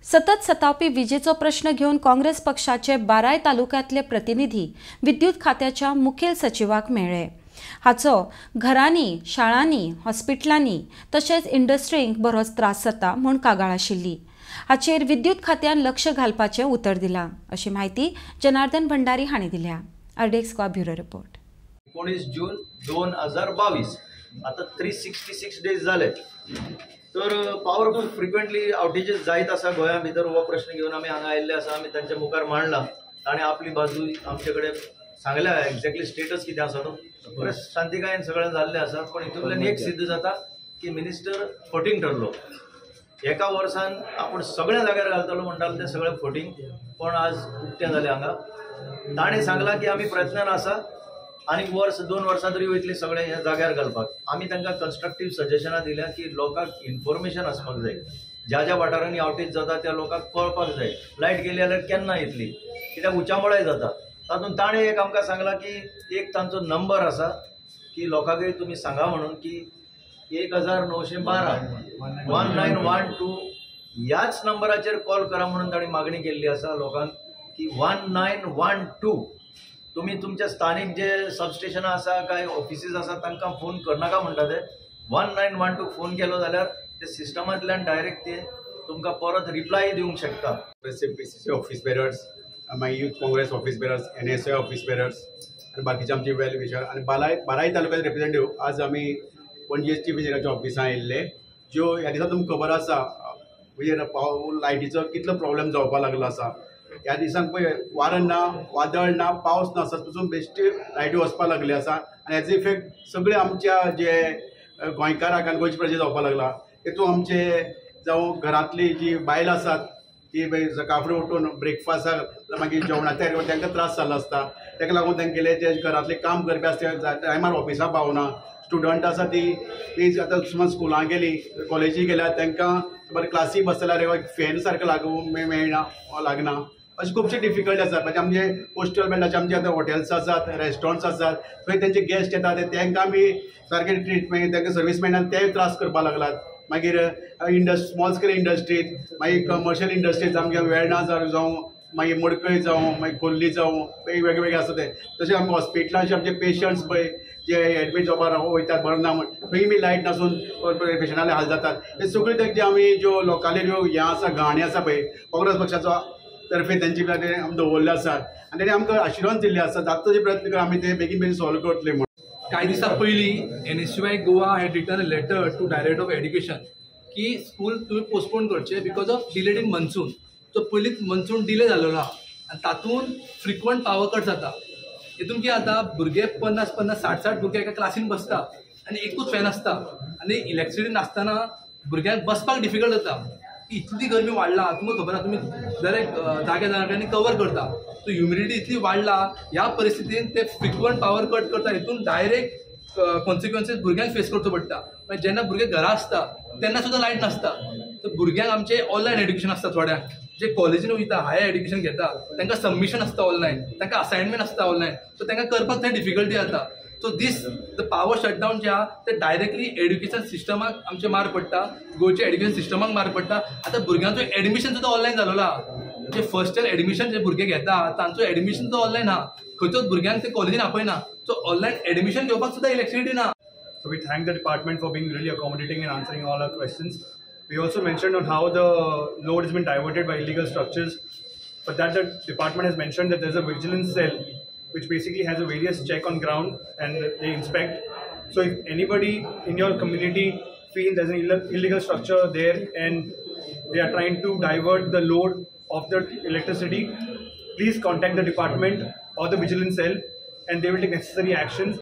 सतत सतावपी विजेचो प्रश्न घेवन काँग्रेस पक्षाचे 12 तालुक्यांतले प्रतिनिधी विद्युत खात्याच्या मुखेल सचिवाक मेळ्ळे. हाचो घरांनी, शाळांनी, हॉस्पिटलांनी तशेंच इंडस्ट्रींक बरोच त्रास जाता म्हूण कागाळ आशिल्ली. हाचेर विद्युत खात्यान लक्ष घालपाचें उतर दिलां अशी म्हायती जनार्दन भंडारी हांणी दिल्या. RDX Goa bureau report. 19 जून 2022 आता 366 डेज जाले तर पावर फ्रिक्वेंटली आवटेजीस जायत आसा गोंया भितर. हो प्रश्न घेवन आमी हांगा आयिल्ले आसा. आमी तांच्या मुखार मांडला, ताणें आपली बाजू आमचे कडेन सांगल्या, एक्झॅक्टली स्टेटस कितें आसा तो. बरें शांतिकायेन सगळें जाल्लें आसा. पूण हितूंतल्यान एक सिद्ध जाता की मिनिस्टर फटींग ठरलो. एका वर्सान आपूण सगळ्या जाग्यार घालतलो म्हणटालो तें सगळें फटींग, पण आज उक्तें जालें हांगा. ताणें सांगलां की आमी प्रयत्नान आसा, आनीक वर्स 2 वर्सां तरी वयतली सगळें ह्या जाग्यार घालपाक. आमी तांकां कन्स्ट्रक्टीव सजेशनां दिल्या की लोकांक इन्फॉर्मेशन आसपाक जाय, ज्या ज्या वाठारांनी आवटेज जाता त्या लोकांक कळपाक जाय, लायट गेली जाल्यार केन्ना येतली, कित्याक उचांबळाय जाता. तातूंत ताणें एक आमकां सांगलां की एक तांचो नंबर आसा की लोकांकय तुमी सांगा म्हणून की 1912 1912 ह्याच नंबराचेर कॉल करा म्हणून तांणी मागणी केल्ली आसा लोकांक की 1912 तुमी तुमच्या स्थानीक जे सबस्टेशनां आसा काय ऑफिसीस आसा तांकां फोन करनाका म्हणटा ते. 1912 फोन केलो जाल्यार ते सिस्टमांतल्यान डायरेक्ट ते तुमकां परत रिप्लाय दिवंक शकता. पी सी ऑफिस बेरर्स, मागीर youth Congress office bearers, NSY office bearers आनी बाकीचे आमचे वेल विशर आनी बाराय तालुक्याचे रिप्रेझेंटेटिव्ह आज आमी पणजे चीफ इंजिनियराच्या ऑफिसान आयिल्ले. ज्यो ह्या दिसा तुमकां खबर आसा म्हणजे लायटीचो कितलो प्रॉब्लेम जावपाक लागलो आसा. ह्या दिसांक पळय वारो ना, वादळ ना, पावस ना, पसून बेश्टी लायटी वचपाक लागली आसा आनी हेजो इफेक्ट सगळे आमच्या जे गोंयकाराक आनी गोंयचे प्रजेक जावपाक लागला. तितून आमचे जावं घरांतली जी बायलां आसात ती सकाळ फुडें उठून ब्रेकफास्टाक मागीर जेवणा तयार करपाक तांकां त्रास जाल्लो आसता. ताका लागून तेंगेले जे घरांतलें काम करपी आसता ते टायमार ऑफिसाक पावना. स्टुडंट आसा ती आतां समज स्कुलां गेली, कॉलेजी गेल्यार तांकां बरें क्लासी बसता जाल्यार फॅन सारको लागूंक मेळना, लागना. अशे खुबशे डिफिकल्टी आसात. म्हणजे आमचे कोस्टल बेल्टाचे आमचे आतां हॉटेल्स आसात, रेस्टॉरंट्स आसात, थंय तेंचे गेस्ट येतात तांकां बी सारके ट्रिटमेंट, तांकां सर्वीस मेळना, तेय त्रास करपाक लागलात. मागीर स्मॉल स्केल इंडस्ट्रीज, मागीर कमर्शियल इंडस्ट्रीज आमगे वेर्णा जावं, मागीर मडकय जावं, मागीर खोर्ली जावं, वेगळे वेगळे आसा ते. तशें आमकां हॉस्पिटलांचे आमचे पेशंट्स पळय जे एडमीट जावपाक वयतात बरें ना म्हण थंय बी लायट नासून पेशंटाले हाल जातात. हे सगळे तेजे आमी ज्यो लोकांले ज्यो हें आसा गाणी आसा पळय काँग्रेस पक्षाचो तर्फे तेंचे आमी दवरले आसात आनी तेणी आमकां आशिर्वाद दिल्ले आसा. जाता तशे प्रयत्न करून आमी ते बेगीन बेगीन सॉल्व करतले म्हूण. कांय दिसां पयलीं NSUI Goa had written a letter to director of education की स्कूल तुमी पोस्टपोन करचें because of delayed in monsoon. So पयलींच मनसून डिले जाल्लो आहा आनी तातूंत फ्रिक्वंट पावर कट जाता. हितून कितें जाता, भुरगे 50 50 60 60 भुरगे एका क्लासीन बसता आनी एकूच फॅन आसता आनी इलेक्ट्रिसिटी नासतना भुरग्यांक बसपाक डिफिकल्ट जाता. इतली गरमी वाडला तुमकां खबर आहा, तुमी दर एक जाग्या जाग्यांनी कवर करता. सो ह्युमिडिटी इतली वाडला, ह्या परिस्थितीन ते फ्रिक्वंट पावर कट करता. हितून डायरेक्ट कॉन्सिक्वन्सीस भुरग्यांक फेस करचो पडटा. मागीर जेन्ना भुरगे घरा आसता तेन्ना सुद्दां लायट नासता. तर भुरग्यांक आमचें ऑनलायन एड्युकेशन आसता, थोड्यांक जे कॉलेजीन वयता हायर एड्युकेशन घेता तांकां सबमिशन आसता ऑनलायन, तांकां असायनमेंट आसता ऑनलायन. सो तांकां करपाक थंय डिफिकल्टी जाता. So this the power shutdown जे आहा ते डायरेक्टली एड्युकेशन सिस्टमाक आमचे मार पडटा, गोंयच्या एड्युकेशन सिस्टमाक मार पडटा. आतां भुरग्यांचो एडमिशन सुद्दां ऑनलायन जाल्लो आहा. जे फर्स्ट इयर एडमिशन जे भुरगे घेता तांचो एडमिशन सुद्दां ऑनलायन आहा. खंयचोच भुरग्यांक ते कॉलेजीन आपयना. सो ऑनलायन एडमिशन घेवपाक सुद्दां इलेक्ट्रिसिटी ना. So we thank the department for being really accommodating and answering all our questions. We also mentioned on how the load has been diverted by illegal structures, but that the department has mentioned that there's a vigilance cell which basically has a various check on ground and they inspect. So if anybody in your community feels there's an illegal structure there and they are trying to divert the load of the electricity, please contact the department or the vigilance cell and they will take necessary actions.